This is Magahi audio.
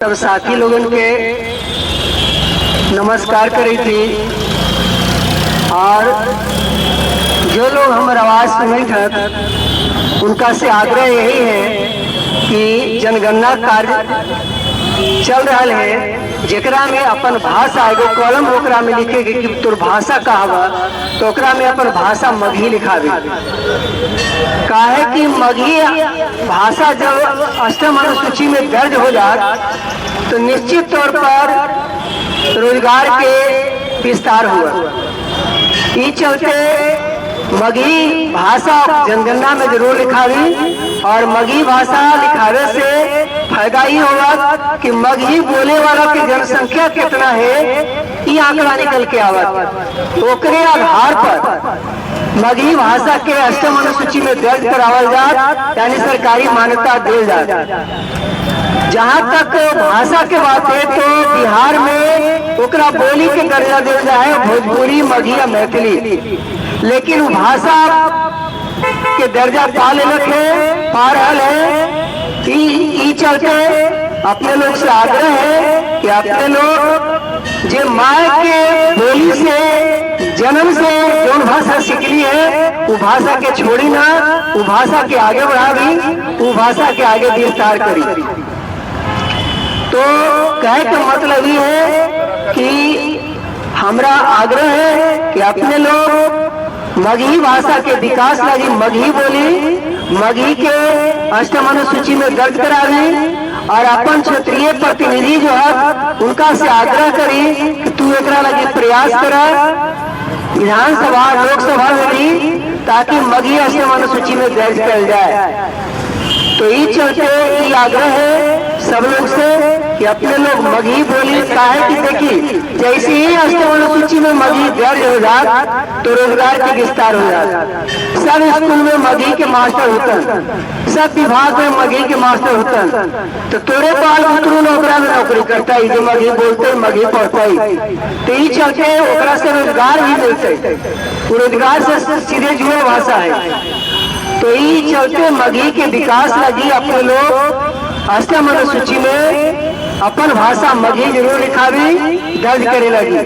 सब साथी लोगन के नमस्कार करी थी और जो लोग हमर आवाज़ सुनत हत उनका से आग्रह यही है कि जनगणना कार्य चल रहा है, जेकरा में अपन भाषा एगो कॉलम ओकरा में लिखे के कि तोर भाषा का हवा, तो ओकरा में अपन भाषा मगही लिखावे। काहे कि मगही भाषा जब अष्टम अनुसूची में दर्ज हो जात तो निश्चित तौर पर रोजगार के विस्तार हुआ। ई चलते मगही भाषा जनगणना में जरूर लिखावी और मगही भाषा लिखावे से फायदा ही होगा कि मगही बोले वाला की जनसंख्या कितना है, ये आंकड़ा निकल के आवत। ओकरे आधार पर मगही भाषा के अष्टम अनुसूची में दर्ज करावल जात, यानी सरकारी मान्यता दिल जात। जहाँ तक भाषा के बात है तो बिहार में ओकरा बोली के दर्जा दिल जाए, भोजपुरी, मगही या मैथिली, लेकिन भाषा के दर्जा पा लेलक है, पा रहा है। ई चलते अपने लोग से आग्रह है कि अपने लोग जे माँ के बोली से जन्म से जौन भाषा सीखली है वो भाषा के छोड़ी ना, वो भाषा के आगे बढ़ावी, वो भाषा के आगे विस्तार करी। तो कहे के मतलब ये है कि हमरा आग्रह है कि अपने लोग मगही भाषा के विकास लगी मगही बोली, मगही के अष्टम अनुसूची में दर्ज करावी और अपन क्षेत्रीय प्रतिनिधि जो है उनका से आग्रह करी कि तू एकरा लगी प्रयास कर विधानसभा लोकसभा में भी, ताकि मगही अष्टम अनुसूची में दर्ज कर जाए। तो ये चलते ये आग्रह है सब लोग से कि अपने लोग मगही बोली। काहे कि देखी जैसे ही अष्टम अनुसूची में मगही दर्ज हो जात तो रोजगार के विस्तार हो जात। सब स्कूल में मगही के मास्टर होतन, सब विभाग में मगही के मास्टर होतन, तो तोरे बाल बुतरू ओकरा में नौकरी करता है जो मगही बोलते मगही पढ़ता है। तो ये चलते ओकरा से रोजगार भी मिलते, रोजगार से सीधे जुड़े भाषा है। तो ये चलते मगही के विकास लगी अपने लोग अष्टम अनुसूची में अपन भाषा मगही जरूर लिखावी दर्ज करे लगी।